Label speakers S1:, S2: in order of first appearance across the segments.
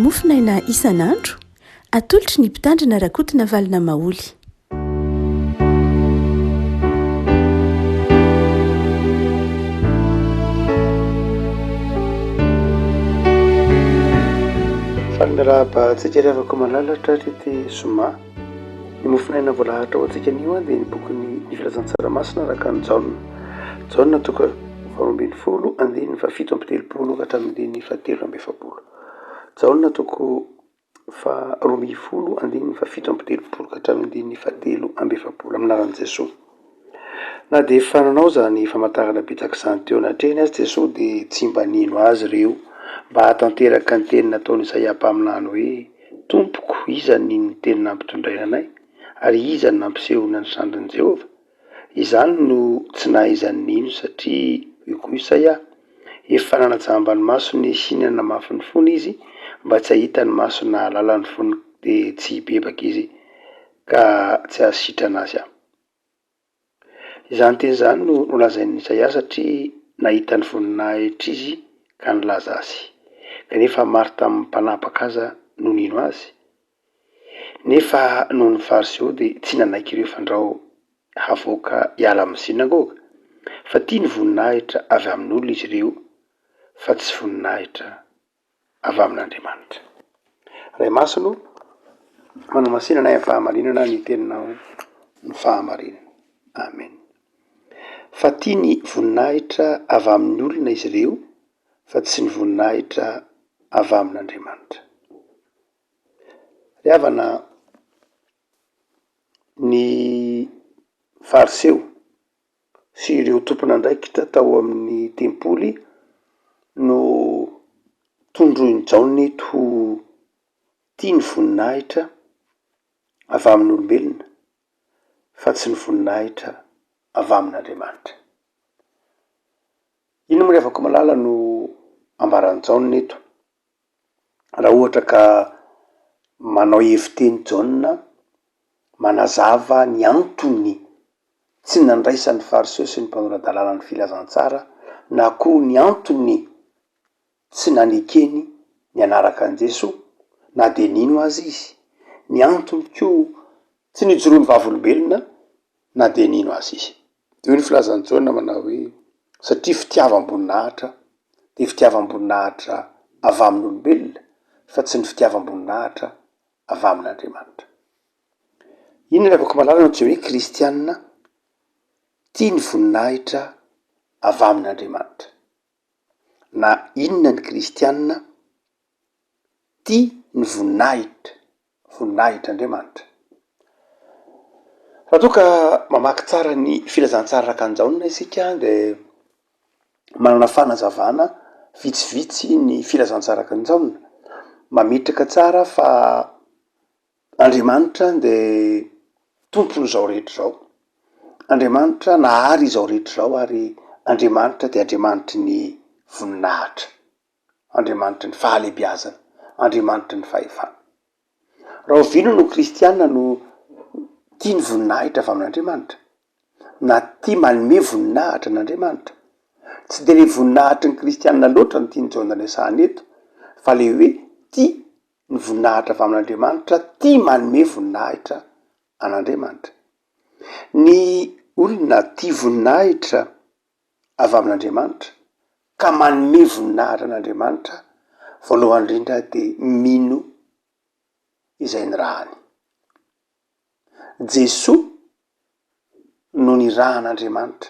S1: Mofonaina isan'andro, atolotry ny Mpitandrina Rakotonavalona Maholy.
S2: Faly miarahaba antsika ry havako malala hatrany ity zoma. Ny mofonaina voalahatra ho antsika anio dia ny bokin'ny ny filazantsara masina araka an'i Jaona. Jaona toko 12 andininy faha-37 ka hatramin'ny andininy faha-43. Jaona toko faha-12 andininy faha-37 ka hatramin'ny andininy faha-43 amin'ny anaran'i Jesoa. Na dia efa nanao izany famantarana betsaka izany teo anatrehany aza Jesoa dia tsy mba nino azy ireo mba hahatanteraka ny teny nataon'i Isaia mpaminany hoe, Tompoko, iza no nino ny teny nampitondraina anay, ary iza no nampisehoana ny sandrin'i Jehovah? Izany no tsy nahaizany nino satria hoy koa Isaia, Efa nanajamba ny masony sy nanamafy ny fony izy mba tsy hahita ny masony nahalala ny fony dia tsy hibebaka izy ka tsy hahasitrana azy aho. Izany teny izany no nolazain'i Isaia satria nahita ny voninahitra izy ka nilaza azy. Kanefa maro tamin'ny mpanapaka aza no nino azy. Nefa noho ny Fariseo dia tsy nanaiky ireo fandrao havoaka hiala amin'ny synagoga, fa tia ny voninahitra avy amin'olona izy ireo fa tsy voninahitra avy amin'Andriamanitra. Ray Masina o, manamasina anay amin'ny fahamarinana ny teninao ny fahamarinana. Amen. Fa tia ny voninahitra avy amin'ny olona izy ireo fa tsy ny voninahitra avy amin'Andriamanitra. Ry havana, ny Fariseo sy ireo tompon'andraikitra tao amin'ny tempoly no tondroin'i Jaona eto ho tia ny voninahitra avy amin'olombelona fa tsy ny voninahitra avy amin'Andriamanitra. Inona moa ry havako malala no ambaran'i Jaona eto? Raha ohatra ka manao hevi-teny Jaona manazava ny antony tsy nandraisan'ny Fariseo sy ny mpanora-dalàna ny filazantsara na koa ny antony tsy nanekeny ny hanaraka an'i Jesoa na dia nino aza izy, ny antony koa tsy nijoroany vavolombelona na dia nino aza izy. Dia hoy ny filazan'i Jaona manao hoe, Satria fitiavam-boninahitra dia fitiavam-boninahitra avy amin'olombelona fa tsy ny fitiavam-boninahitra avy amin'Andriamanitra. Inona ry havako malala no antsoina hoe kristiana tia ny voninahitra avy amin'Andriamanitra? Na inona ny kristiana tia ny voninahitra, voninahitr'Andriamanitra? Raha toa ka mamaky tsara ny filazantsara araka an'i Jaona isika dia manana fanazavana vitsivitsy ny filazantsara araka an'i Jaona. Mametraka tsara fa Andriamanitra dia tompon'izao rehetra izao. Andriamanitra nahary izao rehetra izao ary Andriamanitra dia Andriamanitry ny voninahitra, Andriamanitry ny fahalehibiazana, Andriamanitry ny fahefana. Rahoviana no kristiana no tia ny voninahitra avy amin'Andriamanitra? Na tia manome voninahitra an'Andriamanitra? Tsy dia le voninahitry ny kristiana loatra no tian'i Jaona resahana eto fa le hoe tia ny voninahitra avy amin'Andriamanitra, tia manome voninahitra an'Andriamanitra. Ny olona tia voninahitra avy amin'Andriamanitra ka manome voninahitra an'Andriamanitra, voalohany indrindra dia mino izay nirahany. Jesoa no nirahan'Andriamanitra.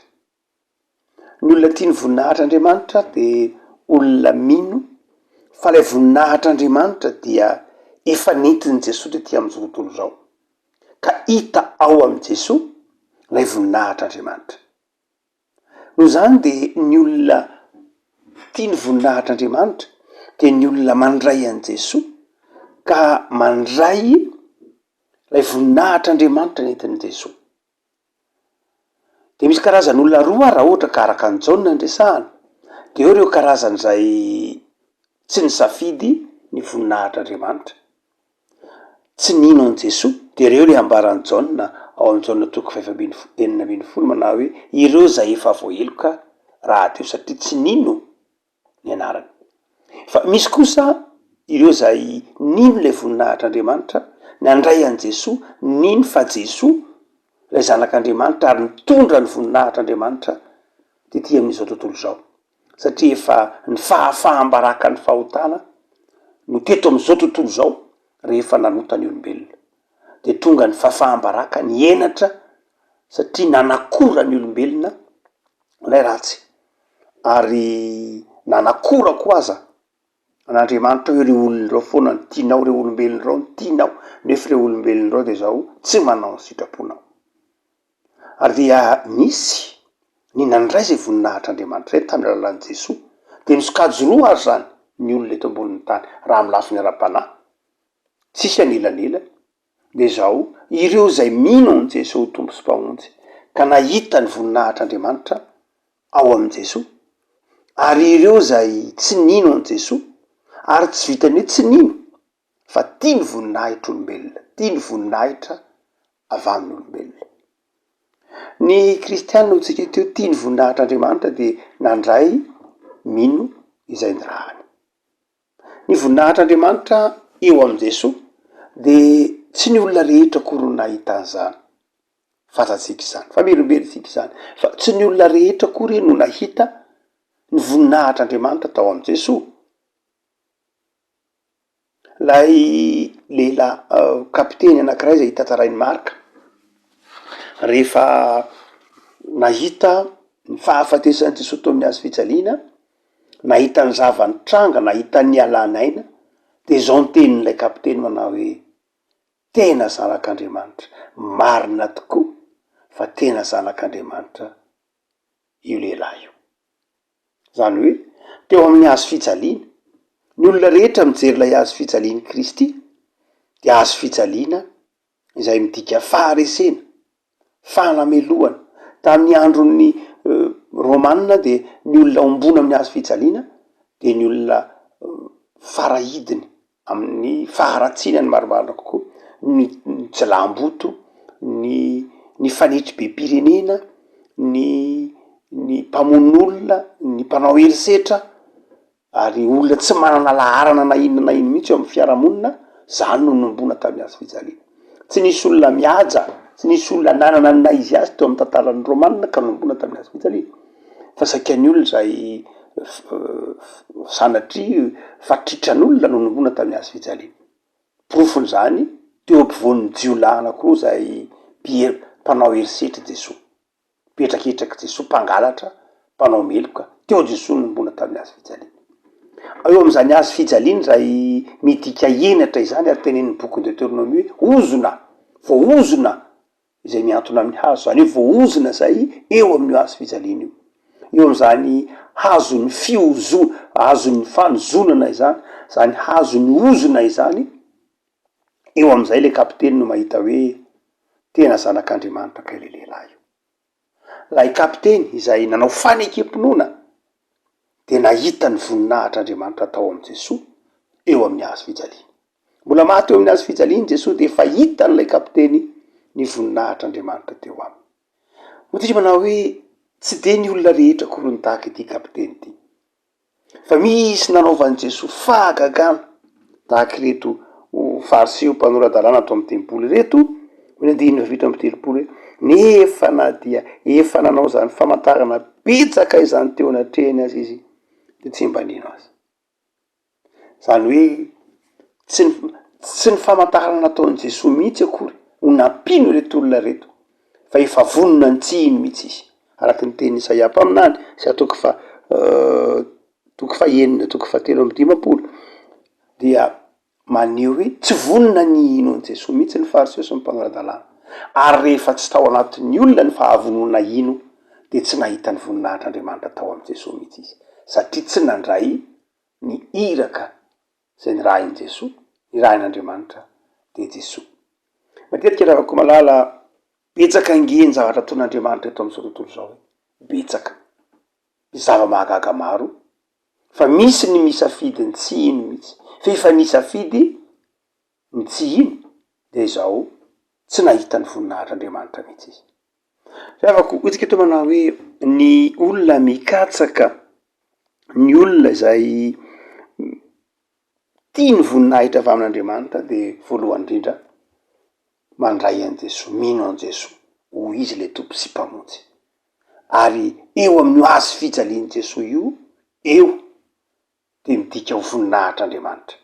S2: Ny olona tia ny voninahitr'Andriamanitra dia olona mino fa ilay voninahitr'Andriamanitra dia efa nentin'i Jesoa tety amin'izao tontolo izao, ka hita ao amin'i Jesoa ilay voninahitr'Andriamanitra. Noho izany dia ny olona tia ny voninahitr'Andriamanitra dia ny olona mandray an'i Jesoa ka mandray ilay voninahitr'Andriamanitra nentin'i Jesoa. Dia misy karazan'olona roa raha ohatra ka araka an'i Jaona no resahana, dia eo ireo karazany izay tsy nisafidy ny voninahitr'Andriamanitra, tsy nino an'i Jesoa, dia ireo ilay ambaran'i Jaona ao amin'i Jaona toko fahefa ambin'ny fo- 16 manao hoe ireo izay efa voaheloka rahateo satria tsy nino ny anarany. Fa misy kosa. Ireo izay nino ilay voninahitr'Andriamanitra, nandray an'i Jesoa, nino fa Jesoa ilay Zanak'Andriamanitra ary nitondra ny voninahitr'Andriamanitra tety amin'izao tontolo izao. Satria efa ny fahafaham-barakan'ny fahotana no teto amin'izao tontolo izao rehefa nanota ny olombelona. Dia tonga ny fahafaham-baraka, ny henatra satria nanakora ny olombelona ilay ratsy. Ary nanakora koa aza an'Andriamanitra hoe ireo olona ireo foana no tianao, ireo olombelona ireo no tianao, nefa ireo olombelona ireo dia izao tsy manao ny sitraponao. Ary dia nisy ny nandray izay voninahitr'Andriamanitra izay tamin'ny alalan'i Jesoa. Dia nisokajy roa ary izany ny olona eto ambonin'ny tany, raha amin'ny lafiny ara-panahy, tsisy anelanelany, dia izao, ireo izay mino an'i Jesoa ho Tompo sy Mpamonjy, ka nahita ny voninahitr'Andriamanitra ao amin'i Jesoa, ary ireo izay tsy nino an'i Jesoa, ary tsy vitan'ny hoe tsy nino, fa tia ny voninahitr'olombelona, tia ny voninahitra avy amin'ny olombelona. Ny kristiana hoy tsika teo tia ny voninahitr'Andriamanitra dia nandray mino izay nirahany. Ny voninahitr'Andriamanitra eo amin'i Jesoa dia tsy ny olona rehetra akory no nahita an'izany. Fantatsika izany, famerimberentsika izany fa tsy ny olona rehetra akory no nahita ny voninahitr'Andriamanitra tao amin'i Jesoa. Ilay lehilahy kapiteny anankiray izay tantarain'i Marka, rehefa nahita ny fahafatesan'i Jesoa teo amin'ny hazo fijaliana, nahita ny zava-nitranga, nahita ny nialana aina, de izao ny tenin'ilay kapiteny manao hoe, tena zanak'Andriamanitra, marina tokoa fa tena zanak'Andriamanitra io lehilahy io. Izany hoe, teo amin'ny hazo fijaliana, ny olona rehetra mijery ilay hazo fijalian'i Kristy dia hazo fijaliana izay midika faharesena, fanamelohana. Tamin'ny andron'ny Romana dia ny olona ombona amin'ny hazo fijaliana dia ny olona farahidiny amin'ny faharatsiana ny marimarina kokoa, ny ny jiolahimboto, ny ny fanetribem-pirenena, ny ny mpamono olona, ny mpanao herisetra, ary olona tsy manana laharana na inona na inona mihitsy eo amin'ny fiarahamonina, zany no nohomboana tamin'ny hazo fijaliana. Tsy nisy olona mihaja, tsy nisy olona nanana ny naha izy azy teo amin'ny tantaran'ny Romana ka nohomboana tamin'ny hazo fijaliana. Fa saika ny olona izay sanatria fatritran'olona no nohomboana tamin'ny hazo fijaliana. Porofon'izany, teo ampovoan'ny jiolahy anankiroa izay mpihery, mpanao herisetra i Jesoa. Mpihetraketrak'i Jesoa, mpangalatra, mpanao meloka, teo Jesoa nohomboana tamin'ny hazo fijaliana. Eo amin'izany hazo fijaliana izay midika henatra izany ary tenenin'ny bokin'i Deoteronomia hoe ozona, voaozona izay mihantona amin'ny hazo, izany hoe voaozona izay eo amin'io hazo fijaliana io. Eo amin'izany hazon'ny fiozo- hazon'ny fanozonana izany, izany hazon'ny ozona izany, eo amin'izay ilay kapiteny no mahita hoe tena zanak'Andriamanitra kay ilay lehilahy io. Ilay kapiteny izay nanao fanekem-pinoana dia nahita ny voninahitr'Andriamanitra tao amin'i Jesoa eo amin'ny hazo fijaliana. Mbola maty eo amin'ny hazo fijaliana Jesoa dia efa hitan'ilay kapiteny ny voninahitr'Andriamanitra teo aminy. Moa tsika manao hoe tsy dia ny olona rehetra akory no tahaka ity kapiteny ity. Fa misy nanaovan'i Jesoa fahagagana tahaka ireto Fariseo mpanora-dalàna ato amin'ny tempoly ireto, hoy ny andininy faha-37 hoe, Nefa na dia efa nanao izany famantarana betsaka izany teo anatrehany aza izy, dia tsy mba nino azy. Izany hoe tsy ny tsy ny famantarana nataon'i Jesoa mihitsy akory no nampino ireto olona ireto fa efa vonona ny tsy hino mihitsy izy, araka ny tenin'i Isaia mpaminany izay toko faha toko fahenina toko fahatelo amby dimampolo dia maneho hoe tsy vonona ny hino an'i Jesoa mihitsy ny Fariseo sy ny mpanora-dalàna, ary rehefa tsy tao anatin'ny olona ny fahavonona hino dia tsy nahita ny voninahitr'Andriamanitra tao amin'i Jesoa mihitsy izy, satria tsy nandray ny iraka izay nirahin'i Jesoa, nirahin'Andriamanitra dia Jesoa. Matetika ry havako malala, betsaka ange ny zavatra ataon'Andriamanitra eto amin'izao tontolo izao e, betsaka. Misy zava-mahagaga maro, fa misy ny misafidy ny tsy hino mihitsy, fa efa nisafidy ny tsy hino dia izao tsy nahita ny voninahitr'Andriamanitra mihitsy izy. Ry havako, hoy tsika eto manao hoe ny olona mikatsaka, ny olona izay. tia ny voninahitra avy amin'Andriamanitra dia voalohany indrindra mandray an'i Jesoa, mino an'i Jesoa ho Izy ilay Tompo sy Mpamonjy. Ary eo amin'io hazo fijalian'i Jesoa io, eo dia midika ho voninahitr'Andriamanitra.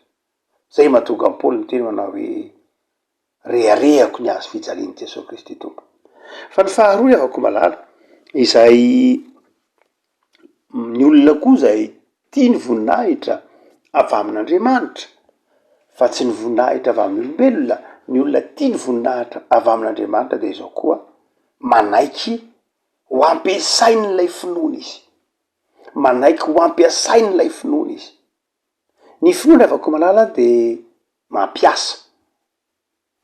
S2: Izay mahatonga an'i Paoly miteny manao hoe, Reharehako ny hazo fijalian'i Jesoa Kristy Tompo. Fa ny faharoa ry havako malala, izay ny olona koa izay tia ny voninahitra avy amin'Andriamanitra fa tsy ny voninahitra avy amin'ny olombelona, ny olona tia ny voninahitra avy amin'Andriamanitra dia izao koa, manaiky ho ampiasain'ilay finoana izy, manaiky ho ampiasain'ilay finoana izy. Ny finoana ry havako malala dia mampiasa.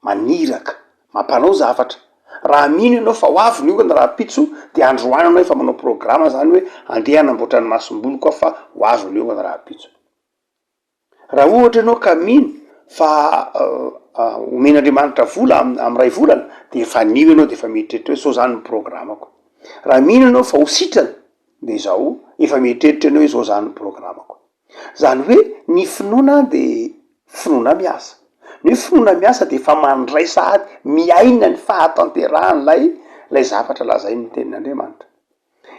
S2: maniraka, mampanao zavatra. Raha mino ianao fa ho avy ny orana rahampitso de androany ianao efa manao programa zany hoe andeha hanamboatra ny masomboliko aho fa ho avy ny orana rahampitso. Raha ohatra ianao ka mino fa omen'Andriamanitra vola am ray volana de efa anio ianao de efa mieritreritra hoe zao zany ny programako. Raha mino ianao fa ho sitrana de zao efa mieritreritra ianao hoe zao zany ny programako. Zany hoe ny finoana de finoana miasa. Ny hoe finoana miasa de efa mandray sahady, miaina ny fahatanterahan'ilay ilay zavatra lazain'ny tenin'Andriamanitra.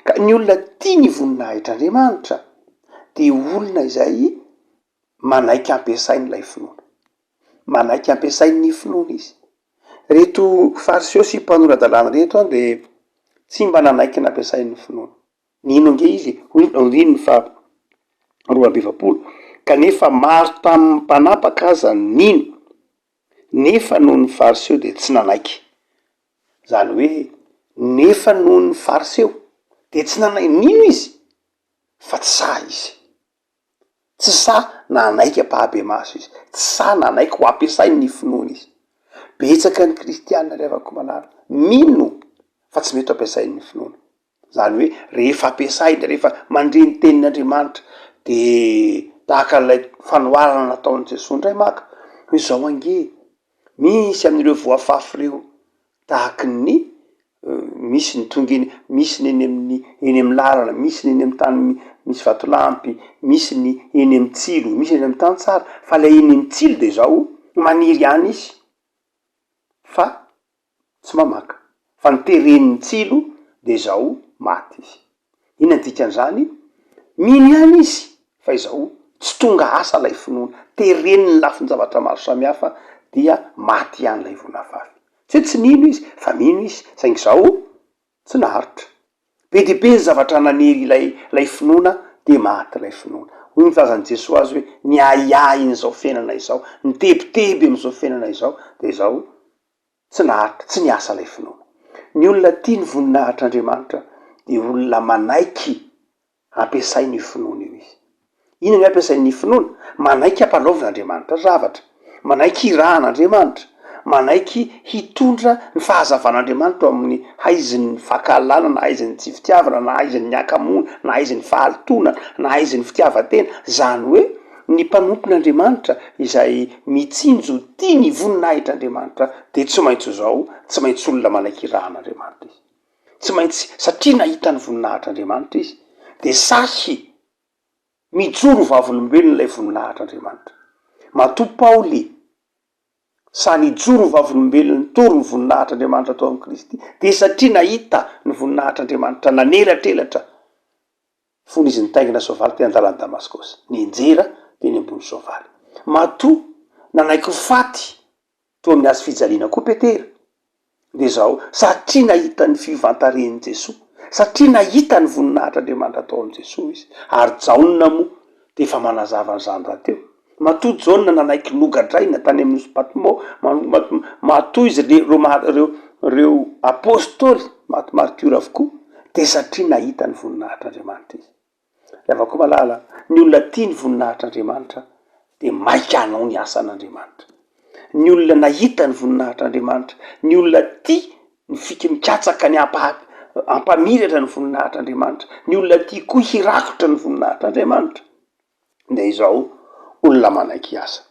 S2: Ka ny olona tia ny voninahitr'Andriamanitra de olona izay manaiky ampiasain'ilay finoana. Manaiky ampiasain'ny finoana izy. Reto fariseo sy mpanora-dalàna reto an de tsy mba nanaiky nampiasain'ny finoana. Nino ange izy e, hoy ny andininy faha 42, kanefa maro tamin'ny mpanapaka aza nino, nefa noho ny Fariseo dia tsy nanaiky. Izany hoe, nefa noho ny Fariseo dia tsy nanaiky, nino izy fa tsy sahy izy. Tsy sahy nanaiky ampahabemaso izy, tsy sahy nanaiky ho ampiasainy ny finoany izy. Betsaka ny kristiana ry havako malala, mino fa tsy mety ho ampiasain'ny finoana. Izany hoe rehefa ampiasaina, rehefa mandre ny tenin'Andriamanitra de tahaka an'ilay fanoharana nataon'i Jesoa indray maka hoe zao ange misy amin'ireo voafafy ireo tahaky ny misy ny tonga eny, misy ny eny amin'ny eny amin'ny lalana, misy ny eny amin'ny tany misy vatolampy, misy ny eny amin'ny tsilo, misy eny amin'ny tany tsara, fa ilay eny amin'ny tsilo de zao maniry ihany izy fa tsy mamaka fa ny teren'ny tsilo de zao maty izy. Inona ny dikan'izany? Mino ihany izy fa izao tsy tonga asa lay finoana, teren'ny lafin-javatra maro samihafa dia maty ihany lay voa nafafy. Tsy hoe tsy nino izy fa mino izy saingy izao tsy naharitra. Be dia be ny zavatra nanery ilay ilay finoana dia maty ilay finoana. Hoy ny filazan'i Jesoa azy hoe ny ahiahin'izao fiainana izao, ny tebiteby amin'izao fiainana izao dia izao tsy naharitra, tsy niasa ilay finoana. Ny olona tia ny voninahitr'Andriamanitra dia olona manaiky ampiasaina io finoana io izy. Inona ny ampiasain'ny finoana? Manaiky hampanaovin'Andriamanitra zavatra, manaiky hirahan'Andriamanitra, manaiky hitondra ny fahazavan'Andriamanitra ao amin'ny haizin'ny fankahalana na haizin'ny tsy fitiavana na haizin'ny hakamoana na haizin'ny fahalotoana na haizin'ny fitiavan-tena, izany hoe ny mpanompon'Andriamanitra izay mitsinjo tia ny voninahitr'Andriamanitra dia tsy maintsy ho izao, tsy maintsy olona manaiky hirahan'Andriamanitra izy. Tsy maintsy, satria nahita ny voninahitr'Andriamanitra izy, dia sahy mijoro ho vavolombelon'ilay voninahitr'Andriamanitra. Matoa Paoly sahy nijoro ho vavolombelona nitory ny voninahitr'Andriamanitra tao amin'i Kristy, dia satria nahita ny voninahitr'Andriamanitra nanelatrelatra fony izy nitaingina soavaly teny an-dalan'i Damaskosy, nianjera teny ambony soavaly. Matoa nanaiky ho faty teo amin'ny hazo fijaliana koa Petera, dia izao, satria nahita ny fiovan-tarehin'i Jesoa, satria nahita ny voninahitr'Andriamanitra tao amin'i Jesoa izy. Ary Jaona moa dia efa manazava an'izany rahateo. Matoa Jaona nanaiky nogadraina tany amin'ny nosy Patmo, matoa izy ireo ireo ireo apostoly maty maritiora avokoa, dia satria nahita ny voninahitr'Andriamanitra izy. Ry havako malala, ny olona tia ny voninahitr'Andriamanitra dia maika hanao ny asan'Andriamanitra. Ny olona nahita ny voninahitr'Andriamanitra, ny olona tia ny fik- mikatsaka ny hampa- hampamiratra ny voninahitr'Andriamanitra, ny olona tia koa hirakotra ny voninahitr'Andriamanitra dia izao olona manaiky hiasa,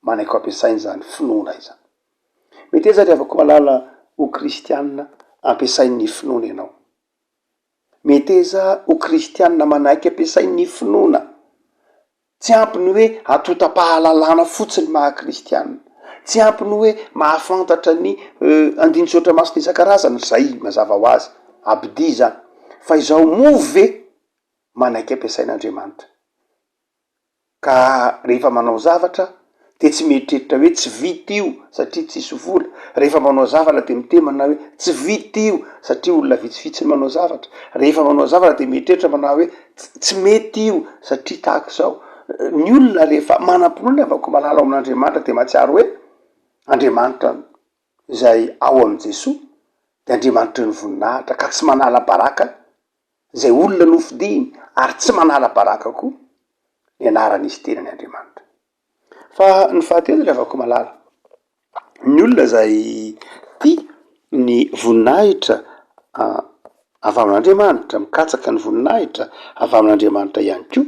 S2: manaiky ho ampiasaina izany finoana izany. Meteza ry havako malala ho kristiana ampiasain'ny finoana ianao. Meteza ho kristiana manaiky ampiasain'ny finoana. Tsy ampy ny hoe antontam-pahalalana fotsiny maha kristiana. Tsy ampy ny hoe mahafantatra ny andinin-tsoratra masina isan-karazany, izay mazava ho azy, abidia izany. Fa izao moa ve manaiky ampiasain'Andriamanitra? Ka rehefa manao zavatra de tsy mieritreritra hoe tsy vita io satria tsisy vola, rehefa manao zavatra de miteny manao hoe tsy vita io satria olona vitsivitsy no manao zavatra, rehefa manao zavatra de mieritreritra manao hoe tsy mety io satria tahaka izao. Ny olona rehefa manam-pinoana havako malala ao amin'Andriamanitra de mahatsiaro hoe Andriamanitra izay ao amin'i Jesoa de Andriamanitry ny voninahitra ka tsy manala baraka izay olona nofidiny ary tsy manala baraka koa ny anaran'izy tenany Andriamanitra. Fa ny fahatelo ry havako malala, ny olona izay tia ny voninahitra avy amin'Andriamanitra, mikatsaka ny voninahitra avy amin'Andriamanitra ihany koa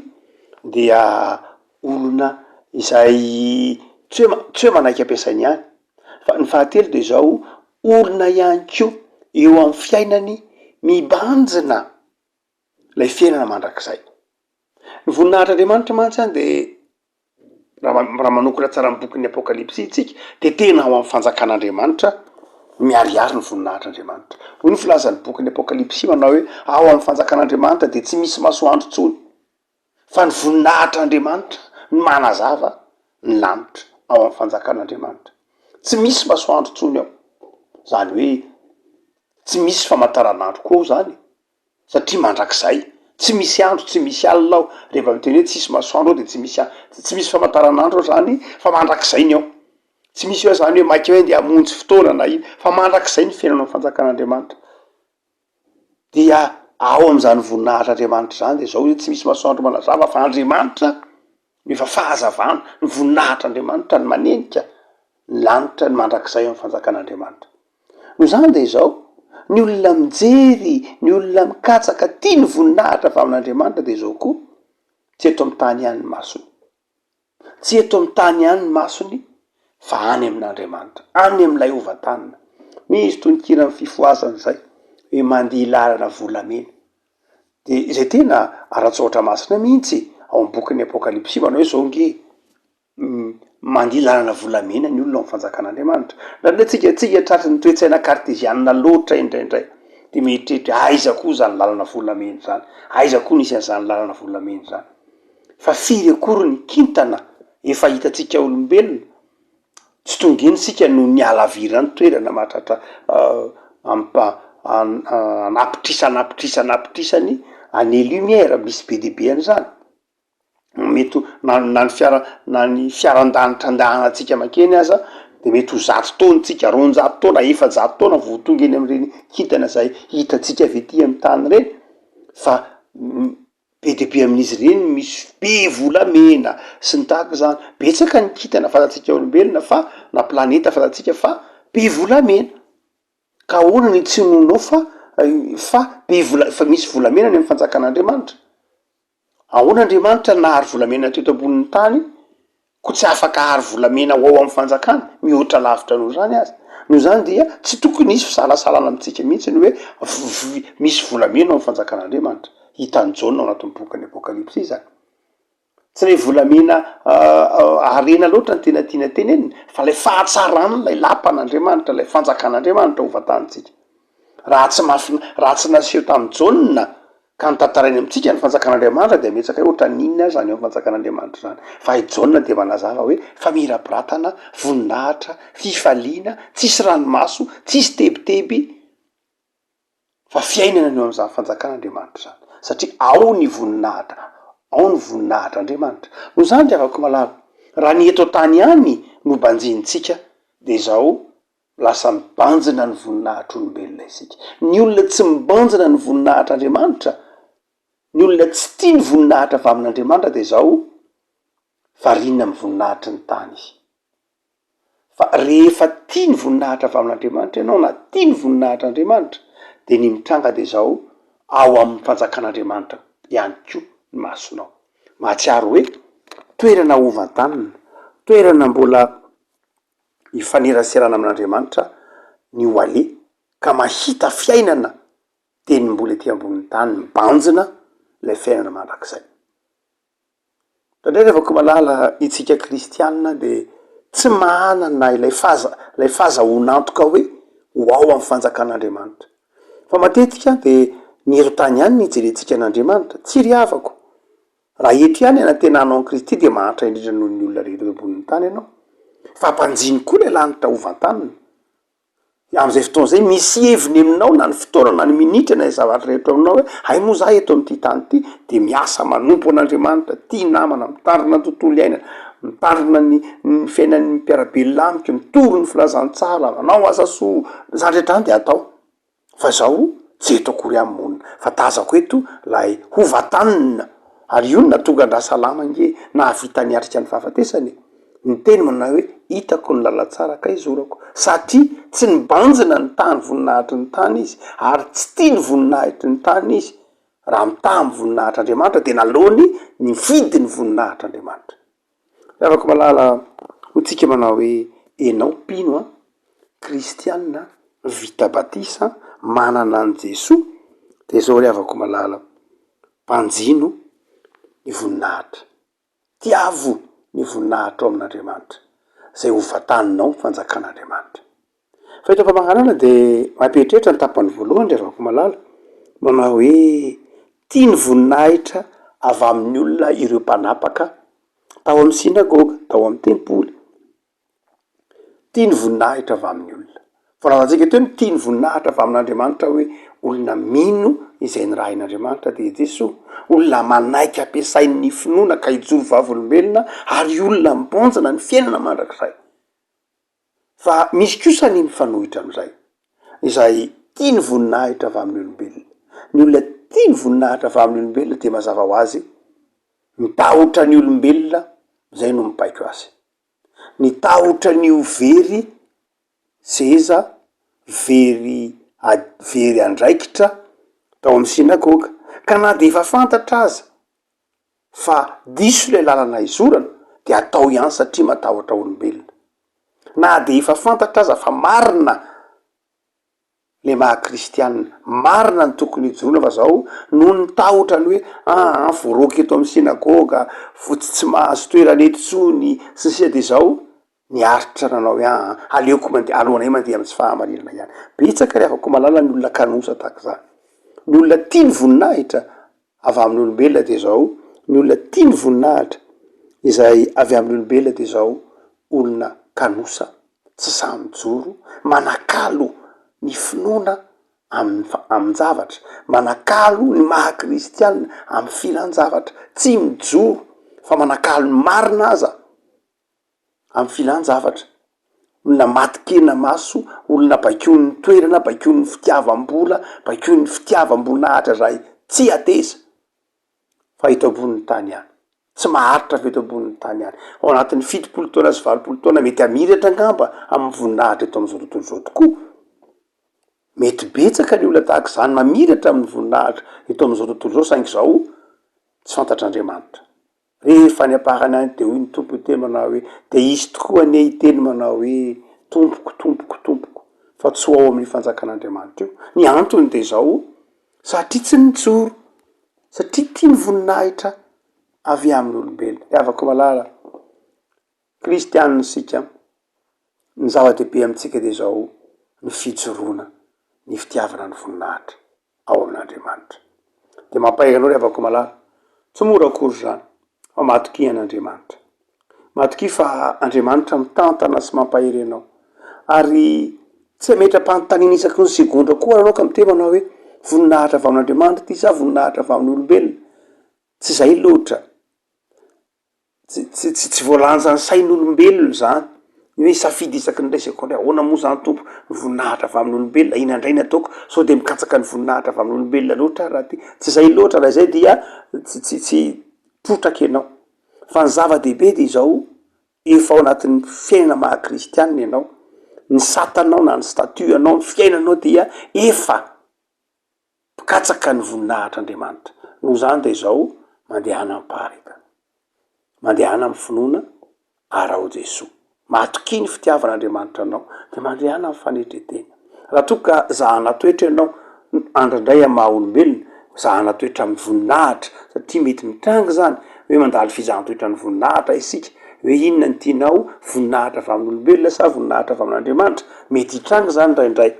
S2: dia olona izay tsy hoe tsy hoe manaiky ampiasainy ihany fa ny fahatelo de izao, olona ihany koa eo amin'ny fiainany mibanjina ilay fiainana mandrakizay. Ny voninahitr'Andriamanitra mantsy an de raha raha manokana tsara ny bokin'ny Apokalypsy isika de tena ao amin'ny fanjakan'Andriamanitra miharihary ny voninahitr'Andriamanitra. Hoy ny filazan'ny bokin'ny Apokalypsy manao hoe ao amin'ny fanjakan'Andriamanitra de tsy misy masoandro intsony fa ny voninahitr'Andriamanitra no manazava ny lanitra ao amin'ny fanjakan'Andriamanitra. Tsy misy masoandro intsony ao, zany hoe tsy misy famantaranandro koa ao zany satria mandrakizay, tsy misy andro tsy misy alina ao, rehefa miteny hoe tsisy masoandro ao de tsy misy tsy misy famantaranandro ao zany fa mandrakizay ny ao, tsy misy hoe zany hoe maika hoe ndeha hamonjy fotoana na ino fa mandrakizay ny fiainana ao fanjakan'Andriamanitra. Dia ao amin'izany voninahitr'Andriamanitra izany de zao hoe tsy misy masoandro manazava fa Andriamanitra no efa fahazavana, ny voninahitr'Andriamanitra no manenika ny lanitra ny mandrakizay ao amin'ny fanjakan'Andriamanitra. Noho izany de izao, ny olona mijery, ny olona mikatsaka tia ny voninahitra avy amin'Andriamanitra de izao koa, tsy eto amin'ny tany ihany ny masony. Tsy eto amin'ny tany ihany ny masony fa any amin'Andriamanitra, any amin'ilay hovantanina. Misy tononkiran'ny fifohazana izay hoe mandia lalana volamena. Dia izay tena ara-tsoratra masina mihitsy ao amin'ny bokin'ny Apokalypsy manao hoe izao nge mandia lalana volamena ny olona ao amin'ny fanjakan'Andriamanitra. Indraindray tsika tsika tratry ny toe-tsaina kartezianina loatra indraindray dia mieritreritra hoe aiza koa izany lalana volamena izany, aiza koa nisy an'izany lalana volamena izany. Fa firy akory ny kintana efa hitantsika olombelona? Tsy tonga eny isika noho ny halaviran'ny toerana mahatratra ampa anapitrisa anapitrisa anapitrisany années lumière, misy be dia be an'izany. Mety ho na na ny fiara na ny fiaran-danitra andehanantsika mankeny aza de mety ho zato taona tsika, 200 taona, 400 taona vao tonga eny amin'ireny kintana zay hitantsika avy ety amin'ny tany ireny fa Be dia be amin'izy ireny misy be volamena sy ny tahaka izany. Betsaka ny kintana fantatsika olombelona fa na planeta fantatsika fa be volamena. Ka ahoana no tsy inoanao fa fa be vola fa misy volamena any amin'ny fanjakan'Andriamanitra? Ahoana Andriamanitra nahary volamena teto ambonin'ny tany Koa tsy afaka hahary volamena ho ao amin'ny fanjakana, mihoatra lavitra noho izany aza. Noho izany dia tsy tokony hisy fisalasalana amintsika mihitsy ny hoe misy volamena ao amin'ny fanjakan'Andriamanitra. Hitan'i Jaona ao anatin'ny bokin'ny Apokalypsy izany. Tsy ilay volamena harena loatra no tena tiana tenenina, fa ilay fahatsaran'ilay lapan'Andriamanitra, ilay fanjakan'Andriamanitra ho vantanintsika. Raha tsy mafy, raha tsy naseho tamin'i Jaona Ka ny tantarainy amintsika ny fanjakan'Andriamanitra dia metsaka hoe ohatran'ny inona ary izany eo amin'ny fanjakan'Andriamanitra izany. Fa i Jaona dia manazava hoe famirapiratana, voninahitra, fifaliana, tsisy ranomaso, tsisy tebiteby, fa fiainana ny eo amin'izany fanjakan'Andriamanitra izany. Satria ao ny voninahitra, ao ny voninahitr'Andriamanitra. Noho izany ry havako malala, raha ny eto an-tany ihany no banjinintsika dia izao Lasa mibanjina ny voninahitr'olombelona isika. Ny olona tsy mibanjina ny voninahitr'Andriamanitra, ny olona tsy tia ny voninahitra avy amin'Andriamanitra dia izao, variana amin'ny voninahitry ny tany izy. Fa rehefa tia ny voninahitra avy amin'Andriamanitra ianao na tia ny voninahitr'Andriamanitra, dia ny mitranga dia izao, ao amin'ny fanjakan'Andriamanitra ihany koa ny masonao. Mahatsiaro hoe toerana hovantanina, toerana mbola hifaneraserana amin'Andriamanitra ny ho aleha ka mahita fiainana teny mbola ety ambonin'ny tany mibanjina ilay fiainana mandrakizay. Indraindray ry havako malala, itsika kristianina dia tsy manana ilay faza, ilay fazahoan'antoka hoe ho ao amin'ny fanjakan'Andriamanitra. Fa matetika dia ny eto an-tany ihany no ijerentsika an'Andriamanitra. Tsia ry havako, raha eto ihany anantenanao an'i Kristy dia mahantra indrindra noho ny olona rehetra eto ambonin'ny tany ianao. Fa ampanjino koa ilay lanitra ho vantanina. Amin'izay fotoana izay, misy heviny aminao na ny fotoana na ny minitra na ny zavatra rehetra aminao hoe, hay moa za eto amin'ity tany ity dia miasa manompo an'Andriamanitra, tia namana, mitandrina ny tontolo iainana, mitandrina ny ny fiainan'ny mpiara-belona amiko, mitory ny filazantsara, manao asa soa, izany rehetra izany dia atao. Fa izao tsy eto akory aho monina, fa tazako eto ilay hova-tanina, ary io no nahatonga an-dRasalama ange nahavita niatrika ny fahafatesana e! Niteny manao hoe hitako ny lalantsara ka izorako, satria tsy nibanjina ny tany voninahitry ny tany izy, ary tsy tia ny voninahitry ny tany izy, raha mitaha amin'ny voninahitr'Andriamanitra dia naleony nifidy ny voninahitr'Andriamanitra. Ry havako malala, hoy tsika manao hoe enao mpino an, kristiana, vita batisa, manana an'i Jesoa, dia izao ry havako malala, banjino ny voninahitra. Tiavo ny voninahitro amin'Andriamanitra, izay ho vantaninao ny fanjakan'Andriamanitra. Fa eto am-pamaranana dia mampieritreritra ny tapany voalohany ry havako malala, manao hoe tia ny voninahitra avy amin'ny olona ireo mpanapaka tao amin'ny synagoga, tao amin'ny tempoly. Tia ny voninahitra avy amin'ny olona. Voalazantsika teo ny tia ny voninahitra avy amin'Andriamanitra hoe olona mino izay nirahin'Andriamanitra dia i Jesoa, olona manaiky ampiasain'ny finoana ka hijoro vavolombelona ary olona mibonjina ny fiainana mandrakizay. Fa misy kosa ny mifanohitra amin'izay, izay tia ny voninahitra avy amin'ny olombelona. Ny olona tia ny voninahitra avy amin'ny olombelona dia mazava ho azy mitahotra ny olombelona izay no mibaiko azy. Ny tahotra ny ho very seza, very very andraikitra tao amin'ny synagoga. Ka na dia efa fantatra aza fa diso ilay lalana izorana dia atao ihany satria matahotra olombelona. Na dia efa fantatra aza fa marina le maha kristianina. Marina ny tokony hijoroana fa zao noho ny tahotra ny hoe aa voaroaka eto amin'ny synagoga, fotsy tsy mahazo toerana eto tsony sy ny sisa de zao niaritra nanao hoe aa aleoko mandeha aleonay mandeha amin'ny tsy fahamarinana ihany. Betsaka ry havako malala ny olona kanosa tahaka izany. Ny olona tia ny voninahitra avy amin'ny olombelona de zao, ny olona tia ny voninahitra izay avy amin'ny olombelona de zao olona kanosa tsy sahy mijoro, manakalo ny finoana amin'ny amin-javatra, manakalo ny maha kristianina amin'ny filan-javatra, tsy mijoro fa manakalo ny marina aza amin'ny filan-javatra, olona matin-kena maso, olona baikoin'ny toerana, baikoin'ny fitiavam-bola, baikoin'ny fitiavam-boninahitra izay tsy hateza. Fa eto ambonin'ny tany ihany. Tsy maharitra fa eto ambonin'ny tany ihany. Ao anatin'ny 70 taona sy 80 taona mety hamiratra angamba amin'ny voninahitra eto amin'izao tontolo izao tokoa. Mety betsaka ny olona tahaka izany mamiratra amin'ny voninahitra eto amin'izao tontolo izao saingy izao tsy fantatr'Andriamanitra. Rehefa any am-parany any dia hoy ny Tompo hiteny manao hoe, dia hisy tokoa anie hiteny manao hoe, Tompoko, Tompoko, Tompoko, fa tsy ho ao amin'io fanjakan'Andriamanitra io. Ny antony dia izao, satria tsy nijoro, satria tia ny voninahitra avy amin'ny olombelona. Ry havako malala, kristianina isika, ny zava-dehibe amintsika dia izao, ny fijoroana, ny fitiavana ny voninahitra ao amin'Andriamanitra. Dia mampahery anao ry havako malala, tsy mora akory izany, fa matokia an'Andriamanitra. Matokia fa Andriamanitra mitantana sy mampahery anao. Ary tsy hametra-panontaniana isaky ny segondra koa ary anao ka miteny manao hoe, voninahitra avy amin'Andriamanitra ity sa voninahitra avy amin'ny olombelona? Tsy izay loatra. Tsy tsy tsy tsy voalanjan'ny sain'olombelona izany. Ny hoe hisafidy isaky ny iray segondra hoe ahoana moa izany Tompo, ny voninahitra avy amin'ny olombelona, inona indray ny ataoko? Sao dia mikatsaka ny voninahitra avy amin'ny olombelona loatra aho raha ity? Tsy izay loatra, raha izay dia tsy tsy tsy trotraka ianao. Fa ny zava-dehibe dia izao, efa ao anatin'ny fiainana maha kristianina ianao, ny satanao na ny statut anao, ny fiainanao dia efa mpikatsaka ny voninahitr'Andriamanitra. Noho izany dia izao, mandehana amim-paharetana. Mandehana amin'ny finoana, araho Jesoa. Matokia ny fitiavan'Andriamanitra anao, dia mandehana amin'ny fanetren-tena. Raha toa ka zahana toetra ianao, andrandray amin'ny maha olombelona, zahana toetra amin'ny voninahitra, satria mety mitranga izany, hoe. Hoe mandalo fizahan-toetra ny voninahitra isika. Hoe inona no tianao, voninahitra avy amin'olombelona sa voninahitra avy amin'Andriamanitra? Mety hitranga izany indraindray.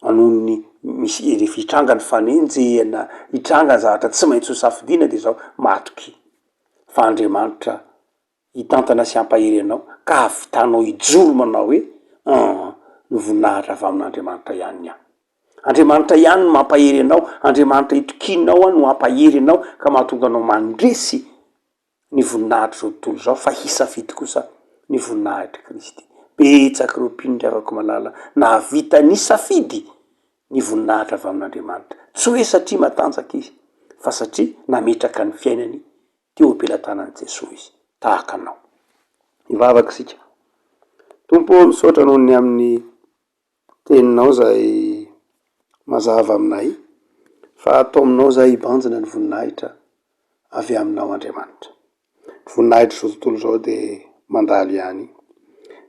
S2: Noho ny misy rehefa hitranga ny fanenjehana, hitranga ny zavatra tsy maintsy ho safidiana dia izao, matokia fa Andriamanitra hitantana sy hampahery anao ka hahavitanao hijoro manao hoe, An, ny voninahitra avy amin'Andriamanitra ihany ny ahy. Andriamanitra ihany no mampahery anao, Andriamanitra itokianao no hampahery anao ka mahatonga anao mandresy ny voninahitr'izao tontolo izao fa hisafidy kosa ny voninahitr'i Kristy. Betsaka ireo mpino ry havako malala nahavita nisafidy ny voninahitra avy amin'Andriamanitra. Tsy hoe satria matanjaka izy fa satria nametraka ny fiainany teo am-pelatanan'i Jesoa izy, tahaka anao. Hivavaka isika. Tompo ô, misaotra noho ny amin'ny Teninao izay mazava aminay, fa ataominao izay hibanjina ny voninahitra avy aminao Andriamanitra. Ny voninahitr'izao tontolo izao dia mandalo ihany.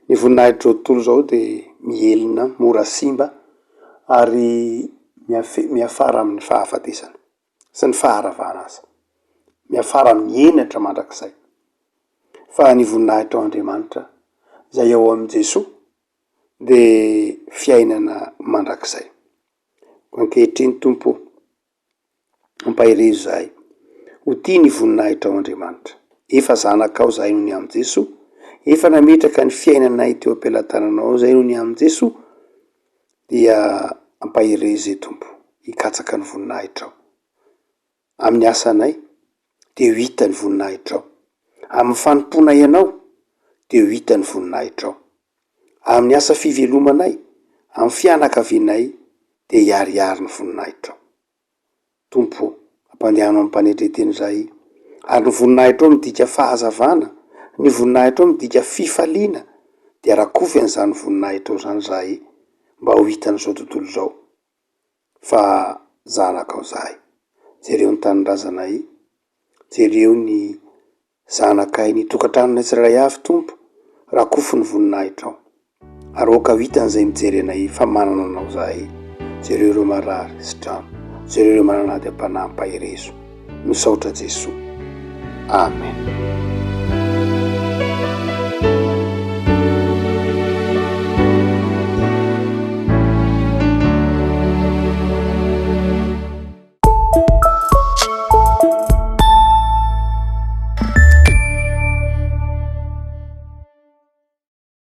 S2: Ny voninahitr'izao tontolo izao dia mihelina, mora simba ary miafe- miafara amin'ny fahafatesana sy ny faharavana aza. Miafara amin'ny henatra mandrakizay. Fa ny voninahitrao Andriamanitra izay ao amin'i Jesoa dia fiainana mandrakizay. Koa ankehitriny Tompo ô, ampaherezo izahay ho tia ny voninahitrao Andriamanitra. Efa zanakao izahay noho ny amin'i Jesoa, efa nametraka ny fiainanay teo am-pelatananao izahay noho ny amin'i Jesoa, dia ampaherezo izahay Tompo hikatsaka ny voninahitrao. Amin'ny asanay dia ho hita ny voninahitrao. Amin'ny fanompoanay Anao dia ho hita ny voninahitrao. Amin'ny asa fivelomanay, amin'ny fianakavianay dia hiharihary ny voninahitrao. Tompo ô, ampandehano amim-panetren-tena izahay, ary ny voninahitrao midika fahazavana, ny voninahitrao midika fifaliana, dia rakofy an'izany voninahitrao izany izahay mba ho hitan'izao tontolo izao fa zanakao zahay. Jereo ny tanindrazanay, jereo ny zanakay, ny tokantranonay tsirairay avy Tompo, rakofy ny voninahitrao. Ary aoka ho hitan'izay mijery anay fa manana anao zahay. Jereo ireo marary sy trano, jereo ireo manana ady am-panahy ampaherezo. Misaotra Jesoa. Amen.